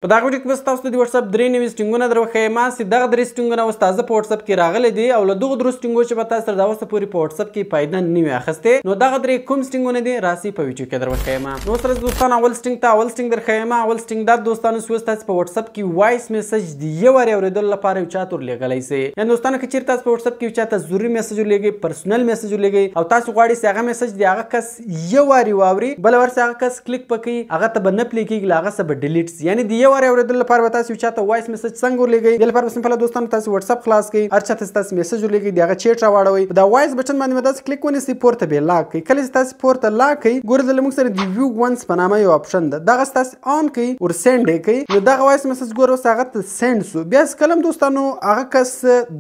په دغه ویډیو کې به تاسو ته د واتساپ درې نوي سټینګونه در وښیم چې دغه درې سټینګونه اوس تازه په واتساپ کې راغلي دي او له دغو درو سټینګو چې به تاسو تر دا اوسه پورې په واتساپ کې فایده نه وي اخیستې. نو دغه درې کوم سټینګونه دي راسي په ویډیو کې در وښیم. نو اوس راځو دوستانو اول سټینګ ته. اول سټینګ در ښیم. اول سټینګ دا دوستانو چې اوس تاسو په واتساپ کې voice message د یو وارې اورېدلو لپاره یو چا ته ورلېږلی سئ. یعنې دوستانو که چېرې تاسو په واتساپ کې یو چا ته ضروري message ورلېږئ، personal message ورلېږئ او تاسو غواړئ چې هغه message د هغه کس یو وارې واوري، بله ورځ هغه کس کلیک پکې هغه ته به نه play کېږي، له هغه څخه به delete سي. یعنې د یو وارې اورېدلو لپاره به تاسو یو چا ته voice message څنګه ورلېږئ؟ دې لپاره به simple دوستانو تاسو واتساپ خلاص کړئ، هر چا ته تاسو message ورلېږئ، د هغه چیټ راواړوئ، دا voice button باندې به تاسو کلیک ونیسئ، پورته به یې lock کړئ. کله چې تاسو پورته lock کړئ، ګوره دلته موږ سره د view once په نامه یو option ده، دغه تاسو on کړئ ور send یې کړئ. نو دغه voice message ګوره اوس هغه ته send سو. بیا کله هم دوستانو هغه کس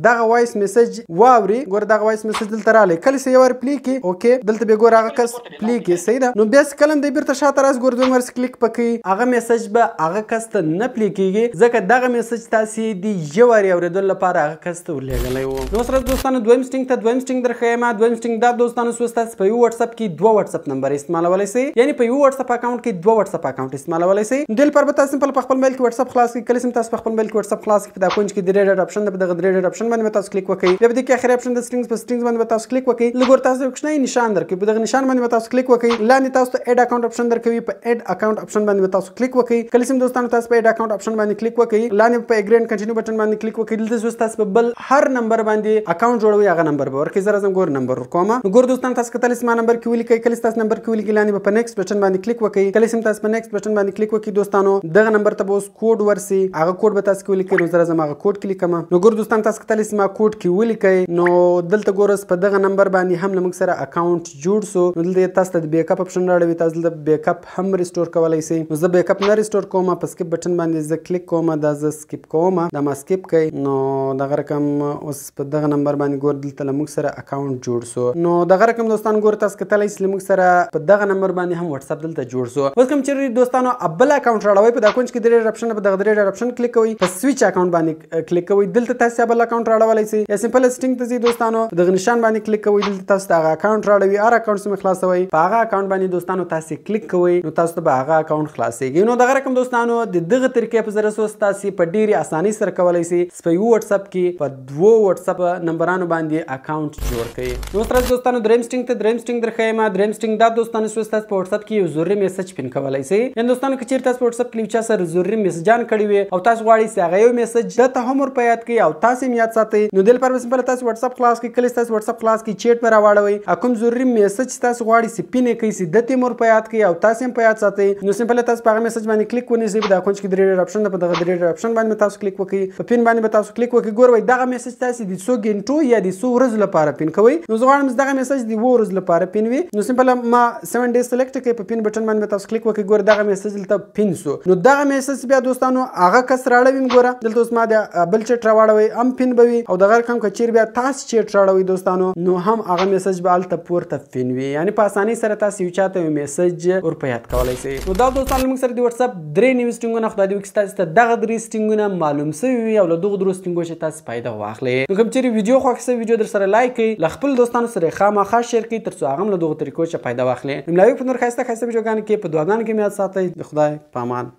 دغه voice message واوري، ګوره دغه voice message دلته راغلی، کله چې یو وار play کړي، okay دلته بیا ګوره هغه کس play کړي، صحیح ده. نو بیا کله هم دی بیرته شاته راسي، ګوره دویم وار کلیک پکې، هغه message به هغه کس ته نه play کېږي، ځکه دغه message تاسې د یو وارې اورېدلو لپاره هغه کس ته ورلېږلی و. نو اوس راځو دوستانو دویم سټینګ ته. دویم سټینګ در ښیم. دویم سټینګ دا دوستانو چې اوس تاسو په یو واتساپ کې دوه واتساپ نمبر استعمالولی سئ، یعنې په یو واتساپ account کې دوه واتساپ account استعمالولی سئ. نو دې لپاره به تاسو simple په خپل موبایل کې واتساپ خلاص کړئ. کله چې تاسو په خپل موبایل کې واتساپ خلاص کړئ، په دا کونج کې درې dot option ده، په دغه درې dot option باندې به تاسو کلیک وکړئ. بیا په دې کې اخري option د settings، په settings باندې به تاسو کلیک وکړئ. لږ ور تاسو یو کوچنی نشان درکوي، په دغه نشان باندې به تاسو کلیک وکړئ. لاندې تاسو ته add account option درکوي، په add account option باندې به تاسو کلیک وکړئ. کله چې دوستانو تاسو په add account option باندې کلیک وکړئ، لاندې په agree and continue button باندې کلیک وکړئ. دلته اوس تاسو په بل هر نمبر باندې account جوړوئ، هغه نمبر به ورکړئ. زه راځم ګور نمبر ورکوم. نو ګور دوستان تاسو کتلی شئ ما نمبر کې ولیکئ. کله چې تاسو نمبر کې ولیکئ، لاندې به په next button باندې کلیک وکړئ. کله چې تاسو په next button باندې کلیک وکړئ دوستانو، دغه نمبر ته به اوس کوډ ورسي، هغه کوډ به تاسو کې ولیکئ. نو زه راځم هغه کوډ کې لیکم. نو ګور دوستان تاسو کتلی شئ ما کوډ کې ولیکئ. نو دلته ګور اوس په دغه نمبر باندې هم له موږ سره account جوړ سو. نو دلته تاسو ته د backup option راړوي، تاسو دلته backup هم restore کولی شئ. نو زه backup نه restore کوم، په skip button باندې زه کلیک کوم، دا زه skip کوم، دا ما skip کړئ. نو دغه رقم اوس په دغه نمبر باندې ګور دلته له موږ سره account جوړ سو. نو دغه رقم دوستان ګور تاسو کتلی شئ له موږ سره په دغه نمبر باندې هم واتساپ دلته جوړ سو. اوس کوم چېرې دوستانو بل account راړوئ، په دا کونج کې درې option، په دغه درې option کلیک کوئ، په switch account باندې کلیک کوئ. دلته تاسو بل account راړولی شئ، یا simple setting ته ځئ دوستانو، دغه نشان باندې کلیک کوئ، دلته تاسو ته هغه account راړوي. هر account چې خلاصوئ په هغه account باندې دوستانو تاسو کلیک کوئ، نو تاسو ته به هغه account خلاصېږي. نو دغه رقم دوستانو د دغه طریقې په ذریعه اوس تاسو په ډېرې اسانۍ سره کولی شئ چې په یو واتساپ کې په دوو واتساپ نمبرانو باندې account جوړ کړئ. نو اوس راځو دوستانو دریم سټینګ ته. دریم سټینګ در ښیم. دریم سټینګ دا دوستانو چې اوس تاسو په واتساپ کې یو ضروري message pin کولی شئ. یعنې دوستانو که چېرې تاسو په واتساپ کې یو چا سره ضروري میسجان کړي وي او تاسو غواړئ چې هغه یو message ده ته هم ور په یاد کړئ او تاسو هم یاد ساتئ، نو دې لپاره به simple تاسو واتساپ خلاص کړئ. کله چې تاسو واتساپ خلاص کړئ، چیټ به راواړوئ، کوم ضروري message چې تاسو غواړئ چې pin یې کړئ چې ده ته هم ور په یاد کړئ او تاسو هم په یاد ساتئ، نو simple تاسو په هغه message باندې کلیک ونیسئ. په دا کونج کې درې dot option ده، په دغه درې dot option باندې به تاسو کلیک وکړئ، په pin باندې به تاسو کلیک وکړئ. ګوروئ دغه message تاسو د څو ګنټو یا د څو ورځو لپاره pin کوئ. نو زه غواړم چې دغه message د اوو ورځو لپاره pin وي، نو simple ما 7 days select کړئ، په pin button باندې به تاسو کلیک وکړئ. ګوره دغه message دلته pin سو. نو دغه message بیا دوستانو هغه کس راړوي. ګوره دلته اوس ما د بل چیټ راواړوي، هم pin به وي، او دغه رقم که چېرې بیا تاسو چیټ راړوئ دوستانو، نو هم هغه message به هلته پورته pin وي. یعنې په اسانۍ سره تاسو یو چا ته یو message ور په یاد کولی شئ. نو دا دوستانو موږ سره د واتساپ درې نوي سټینګونه، خدای دې وکړي تاسو ته دغه درې سټینګونه معلوم سوي وي او له دغو درو سټینګو چې تاسو فایده واخلئ. نو کوم چېرې ویډیو خوښ سوي، ویډیو در سره like کړئ، له خپل دوستانو سره خامخا share کړئ، تر څو هغه هم له دغو طریقو چې فایده واخلي. نو ملاوي په نور ښایسته ښایسته ویډیوګانو کې په دعاګانو کې مې یاد ساتئ. د خدای په امان.